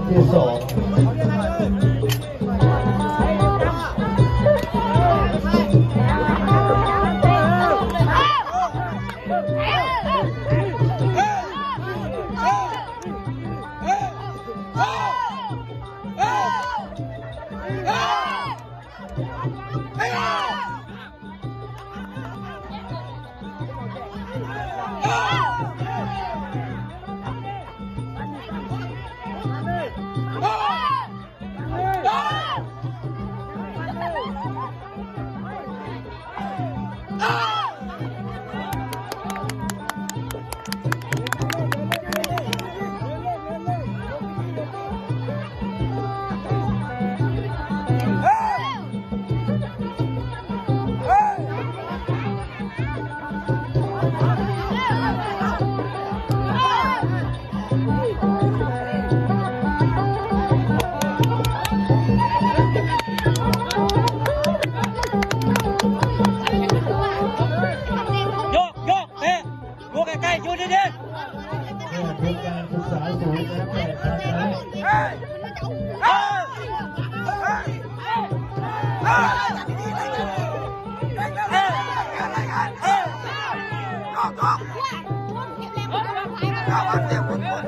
ที่สอง ໂຍກ ໂຍກ ເຕະ ຢູ່ໃກ້ໆ ຢູ່ດີໆ. ເອີ ໂຄງການສຶກສາສູງນະ ແປດພັນນະ. ເອີ ເອີ ເອີ ເອີ.